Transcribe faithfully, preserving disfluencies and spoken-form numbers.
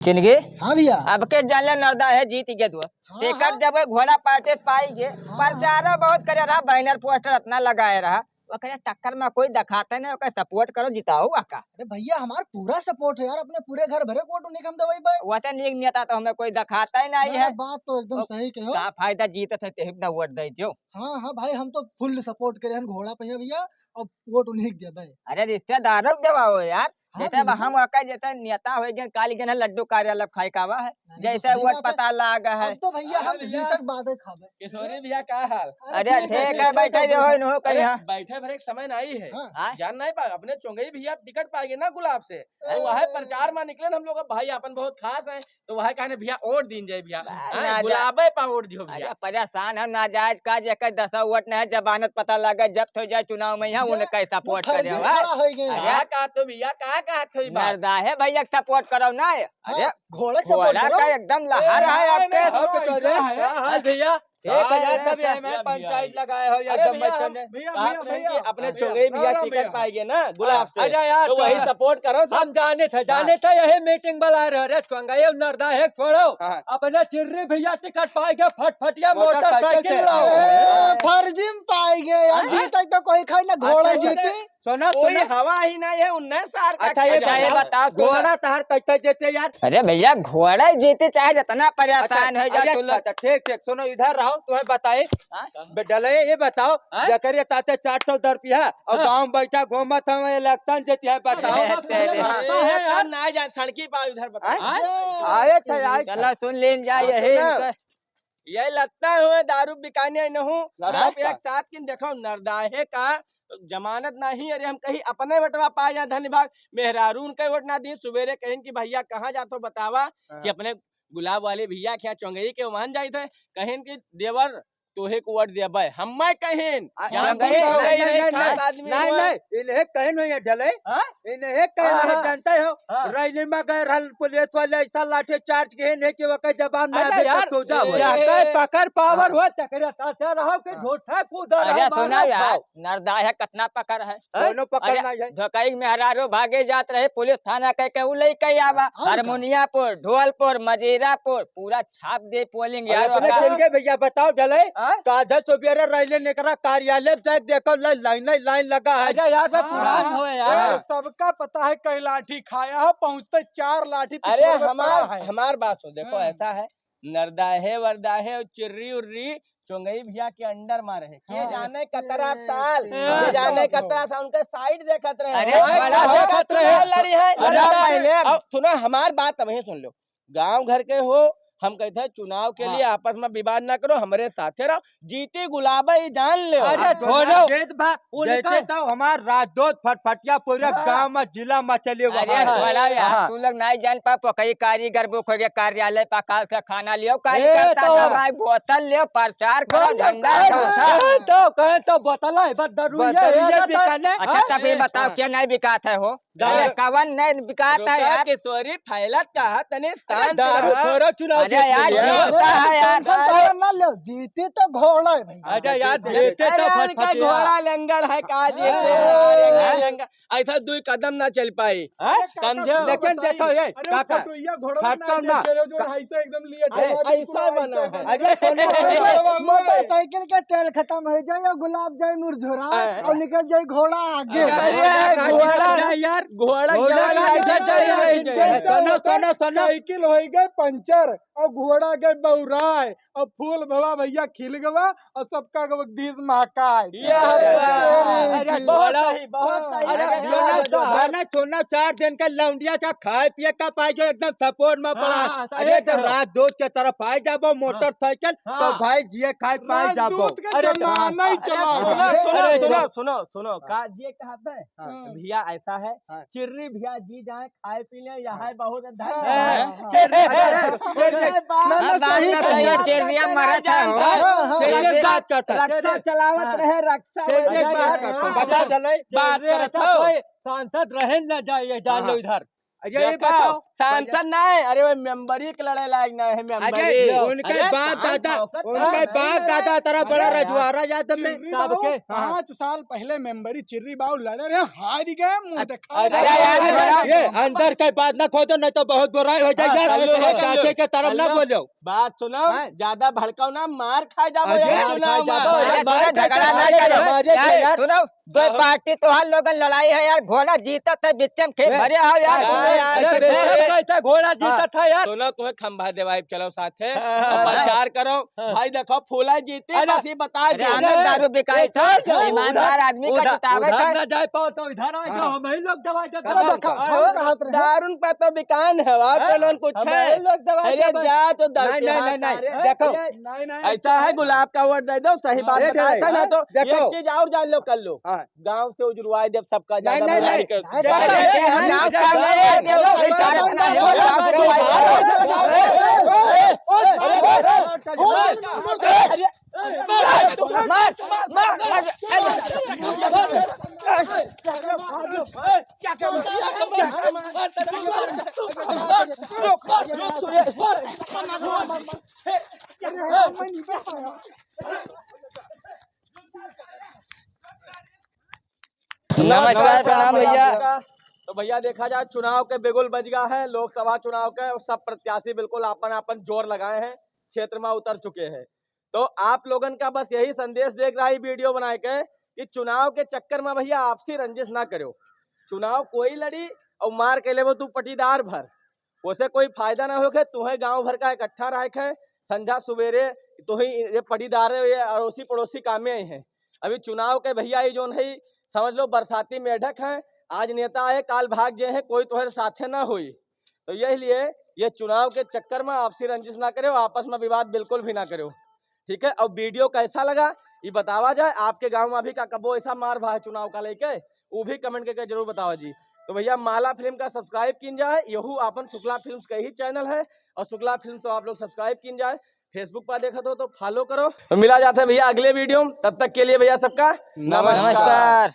चिनगी? हाँ भैया। अब के जान ले नरदा है जीत गए तू। हाँ, टिकट हाँ। जब घोड़ा पार्टी पाई गए, हाँ। प्रचारो बहुत करे रहा, बैनर पोस्टर इतना लगाए रहा। वो कहे टक्कर में कोई दिखाते नहीं, ओके सपोर्ट करो, जिताओ आका। अरे भैया, हमार पूरा सपोर्ट है यार, अपने पूरे घर भरे को वोट उन्हीं के हम दवाई पाए। वो तो नीक नेता तो हमें कोई दिखाता ही नहीं ना, है। बात तो एकदम वो सही कहो। का फायदा जीतत है, तेही ना वोट दे जो। हाँ, हाँ भाई, हम तो फुल सपोर्ट करे हैं घोड़ा पे भैया, और वोट उन्हीं के देबे। अरे रिश्तेदारों के देवा हो यार, हाँ, जैसे अब बिल्कुल। हम ओके जैसे नेता हो गए, काली गन लड्डू कार्यालय खाए का आवा है, नहीं, तो जैसे सही वोट बात है। पता लागा है। अब तो भैया अरे हम भैया। जीतक बादे खाबे। किशोरी भैया का हाल? अरे अरे ठीक है, ठीक है, बैठे बैठे रहो, बैठे। इन्हों कहीं अरे यहाँ। बैठे भरे एक समय नहीं है। हाँ। हाँ? जान नहीं पा, अपने चोंगई भैया टिकट पाएंगे ना गुलाब से, तो वह प्रचार में निकले ना हम लोग, भाई अपन बहुत खास है, तो वह कहने भैया वोट दीन जाए भैया। ना, हाँ, ना, गुलाबे पा वोट दियो भैया। अरे परेशान है, नाजायज का जेकर दसा वोट नहीं है, जमानत पता लगे, जब्त हो जाए चुनाव में, यहाँ वो उनका सपोर्ट करे फर्जी हो, हाँ? खड़ा हो गए। अरे का तो भैया, का कहत हो ई बात? नरदा है भैया, सपोर्ट करो ना। अरे हाँ, घोड़ा के सपोर्ट घोड़ा करो। का एकदम लहर है आपके। नहीं, नहीं, ऐसा है, हाँ, हाँ, भैया। ठीक है, हाँ, यार, तब ये मैं भैया, पंचायत भैया। लगाए हो, अरे एकदम भैया, बचपन हम, में। भैया, कहा भैया, सुन कि भैया। अपने अरे चोंगई भैया, भैया अरे टिकट भैया। पाएंगे ना गुलाब से, अरे यार, तो वही चोंगा। सपोर्ट करो सब। हम जाने थे, हाँ। जाने थे, यही मीटिंग बुला रहे। अरे चोंगई नरदा है, छोड़ो। हाँ। अपने चिर्री भैया टिकट पाएंगे, फटफटिया मोटरसाइकिल मोटरसाइकिल से। लाओ। ए, फर्जी में पाएंगे यार, हाँ? जीते तो कोई खाई ना, घोड़ा अच्छा, जीती। सुना, कोई सुना। हवा ही नहीं है, उन्नीस साल का अच्छा, ये खजा। बताओ, बताओ, घोड़ा तहार कैसे जीते यार? अरे भैया, घोड़ा ही जीते, चाहे जितना परेशान अच्छा, हो जाओ अरे तू लोग। अच्छा, ठीक, ठीक, सुनो, इधर रहो, तुम्हें बताए। हाँ? बे-, डले, ये बताओ, हाँ? जकर ये ताते चार सौ दर पिया और हाँ। गाँव बैठा घूमत हम, इलेक्शन जीते हैं, बताओ। अरे, तेरे हाँ। लगता है यार, ना जान, सड़की पार उधर बताओ। हाँ? आए थे, आए थे। चलो, सुन लीन जाए, हाँ, यही सुना। इनका। ये लगता है दारू बिकाने आई नहूँ। नरदा आप एक का? साथ किन देखो, नरदाहे का जमानत नहीं, अरे हम कहीं अपने वोटवा पाए जाए, धन्य भाग, मेहरारू उनके वोट ना दी, सुबेरे कहिन कि भैया कहाँ जात हो बतावा, हाँ। कि अपने गुलाब वाले भैया के यहाँ चोंगई के वहाँ जाइत है, कहिन कि देवर तोहे को वोट देबे, हम्मे कहिन, आ, यहाँ चोंगई, कोई नहीं, नहीं, नहीं, नहीं, खास नहीं, आदमी नहीं, हुआ। नहीं, इन्हें कहिन हो ये डले, हाँ? इन्हें कहिन हाँ, हो हाँ। जानते हो, हाँ। रैली में गए रहल पुलिस वाले ऐसा लाठी चार्ज किहिन है कि ओकर जवाब ना अरे दे यार, तो सोजा हो। ये जाते पकड़ पावर हाँ। हो, तकरे साथे रहो कि हाँ। झूठा कूदा अरे रहो, सुना मारा यार, खाओ। नरदा है, कितना पकड़ है? हैं? दोनों पकड़ अरे, नहीं है। धोखाई मेहरारू भागे जात रहे, पुलिस थाना कह के उ लेके आवा। हाँ, और का? हारमोनियापुर, ढोलपुर, मजीरापुर, पूरा छाप दे पोलिंग अरे यार, अपने ओका। चिनगी भैया बताओ डले, हाँ? काहे सुबेरे रैली निकला, कार्यालय जाए देखो, ला-, लाइन, लाइन लगा है। अरे यार, मैं हाँ। पुरान हो यार। हाँ। सबका पता है, कई लाठी खाया है, पहुँचते चार लाठी अरे पिछुआ में हमार, पड़ा है। हमार बात सुन, देखो हाँ। ऐसा है, नरदाहे वरदाहे और चिर्री उर्री चोंगई भैया के अंडर मा रहे। के हाँ। जाने कतरा ए, साल, ए, के जाने बात हो। कतरा साल उनके साइड देखत रहे। अरे, हाँ, बड़ा देखत हो। कतरा लड़ी है। अरे, पहले अब सुनो, हमार बात तबहीं सुन लो। गांव घर के हो, हम कहते हैं चुनाव के हाँ। लिए आपस में विवाद ना करो, हमरे साथे रहो, जीती गुलाबे ही जान ले। अरे, हाँ, छोड़ो। देत बा, उनका जैसे तो हमार राजदूत फटफटिया पूरे हाँ। गांव में जिला में चले अरे, बा। छोड़ा यार, हाँ। तू लोग नहीं जान पा, पकई कारीगर बुक हो गया, कार्यालय पा काल से खाना लियो, ए, कार्यकर्ता तो सब आए, बोतल लियो, प्रचार करो, बोतल झंडा लियो, उठा। ए, तो कहे तो बोतल है, बस दारू बस ये, दारू ये ये तो बिकाने। अच्छा, हाँ। तब ये बताओ, हाँ। क्या नहीं बिकात है हो? दारू। अरे, कवन नहीं बिकात है रुका यार? किशोरी फैलत का है, तनी अरे, शांत दारू रहा। थोड़ा चुनाव अरे जीत यार, लिया। जीतता है यार। टेंशन तो ना लो, जीती तो घोड़ा है भाई। अरे यार, अरे जीते तो उनका फटफटिया। घोड़ा लंगड़ है, का जीते हाँ। यार, लंगड़, लंगड़। ऐसा दुई कदम ना चल पाई। हाँ? समझो? लेकिन देखो ये, अरे, काका, फटुइया घोड़वा छटका ना ना। दे, जो का- ऐसा एकदम लिए अरे, ठेला, बिल्कुल ऐसा बना ऐसा है। बना। अरे, सुनो, सुनो। मोटरसाइकिल के तेल खत्म हो जाए या गुलाब जाए मुरझुरा हाँ। और निकल जाए घोड़ा आगे। अरे, अरे, घोड़ा, घोड़ा यार। घोड़ा घोड़ा जवान यार, आगे घोड़ा जाए, यार, जाए, जाए। सुनो, सुनो, सुनो। साइकिल हो गए पंचर और घोड़ा गए बौराए और फूल भवा भैया खिल गवा और सबका गवा दिस महकाए। ये अरे, बात। अरे, अरे, बहुत बड़ा सही, बहुत सही। अरे, अरे, छोड़ना, अरे, छोड़ना, छोड़ना, चार दिन का लौंडिया का खाए पिए का पाए जो एकदम सपोर्ट में पड़ा। हाँ, सही अरे, तो कहो। राजदूत के तरफ आए जाबो हाँ। मोटरसाइकिल, हाँ। तो भाई जिए खाए पाए जाबो। राजदूत का अरे, जमाना ही हाँ। चला अरे, गया। सुनो, अरे, सुनो, सुनो, सुनो, सुनो, हाँ। का ये कहा था? हाँ। भैया ऐसा है, हाँ। चिर्री भैया जी जाए, खाए पी ले, यहाँ हाँ। बहुत धन हाँ, है। हाँ। चल, चल, चल, चल। अरे, बात ना, ना, हाँ, बात सही तो कहा। सही है, चेरिया मरत है हो। हाँ, हाँ। चेरिया बात करता है। रक्षा चलावत हाँ। रहे, रक्षा चेरिया चलावत बात रहे। करता है। हाँ। बता चले। बात चेरिया करत तो हो। कोई सांसद रहे न जाए, जान लो हाँ। इधर। अच्छा, ये देखो, बताओ। सांसद ना है, अरे वो मेंबरी के लड़े लायक ना है, अरे, मेंबरी। उनके अरे, बाप दादा, उनके बाप दादा तरह बड़ा रजवाड़ा यादव में। चिर्री बाबू, हाँ। पाँच साल पहले मेंबरी चिर्री बाबू लड़े रहे, हार गए, मुंह देखा। अरे, अरे, अरे, ये अंदर के बात ना खोदो, नहीं तो बहुत बुराई हो जाए यार। हाँ, हेलो, हेलो। चाचे के तरफ ना बोलो। बात सुनो, हाँ। ज्यादा भड़काओ ना, मार खा जाबो अरे, यार, मार सुनो, खा जाबो, मार। अरे, मार थोड़ा खा झगड़ा जाबो, ना करो। मारे यार, यार, यार। सुनो, दो पार्टी तोहार लोगन लड़ाई है यार, घोड़ा जीतत है, बिच्चे में खेत भरे हो यार। अरे, अरे, अरे, अरे, कैसे घोड़ा हाँ। जीतत है यार? सुनो, तुम्हें खंभा देवाई, चलो साथे, हाँ, हाँ, और हाँ। प्रचार करो। हाँ। भाई देखो, फूला जीती, अरे, बस ये बता अरे, दे। आनंद दारू बिकाई ए, था, ए, ईमानदार उधर, आदमी का उधर, जितावे उधर था। ना जाए पाओ तो इधर आ जाओ, हाँ। हम ही लोग दवाई देते हैं। अरे, देखो, हाँ, हम कहाँ पे रहे? दारून पे तो बिकान है, आप हाँ, लोगन कुछ हम है? ही लोग दवाई अरे, देते हैं। जा तो दस नहीं, नहीं, के हाथ नहीं, नहीं, सारे। देखो। अरे, नहीं, नहीं, ऐसा है, गुलाब का वोट दे दो, सही हाँ। बात बताया था ना, तो देखो। एक चीज और जान लो, कर लो। हाँ। गांव से उजरवाए देब सबका, नहीं, ज्यादा नहीं, बुराई नहीं। कर। नहीं, नहीं, नहीं, नहीं, नहीं, नहीं, नहीं, नहीं, नहीं, नहीं, नहीं, नमस्कार, प्रणाम भैया। तो भैया देखा जाए, चुनाव के बिगुल बज गया है, लोकसभा चुनाव के, और सब प्रत्याशी बिल्कुल आपन आपन जोर लगाए हैं, क्षेत्र में उतर चुके हैं। तो आप लोगन का बस यही संदेश देख रहा है वीडियो बनाए के कि चुनाव के चक्कर में भैया आपसी रंजिश ना करो। चुनाव कोई लड़ी और मार के लेबो तू पटीदार भर, ओसे कोई फायदा ना होखे। तुहे गांव भर का इकट्ठा रहे के, संझा सुबेरे तुही ये पटीदार, ये अड़ोसी पड़ोसी कामे आई हैं। अभी चुनाव के भैया ये जोन है, समझ लो बरसाती मेढक हैं, आज नेता आए, काल भाग जे हैं, कोई तोहरे साथे ना होई। तो यही लिए ये चुनाव के चक्कर में आपसी रंजिश ना करो, आपस में विवाद बिल्कुल भी ना करो, ठीक है? और वीडियो कैसा लगा, ये बतावा जाए। आपके गांव में अभी का कबो ऐसा मार भा है चुनाव का लेके, वो भी कमेंट करके जरूर बतावा जी। तो भैया, माला फिल्म का सब्सक्राइब कीन जाए, यहू आपन शुक्ला फिल्म्स का ही चैनल है, और शुक्ला फिल्म तो आप लोग सब्सक्राइब कीन जाए। Facebook पर देखत हो तो फॉलो करो। तो मिला जाता है भैया अगले वीडियो में, तब तक के लिए भैया सबका नमस्कार। नमस्कार।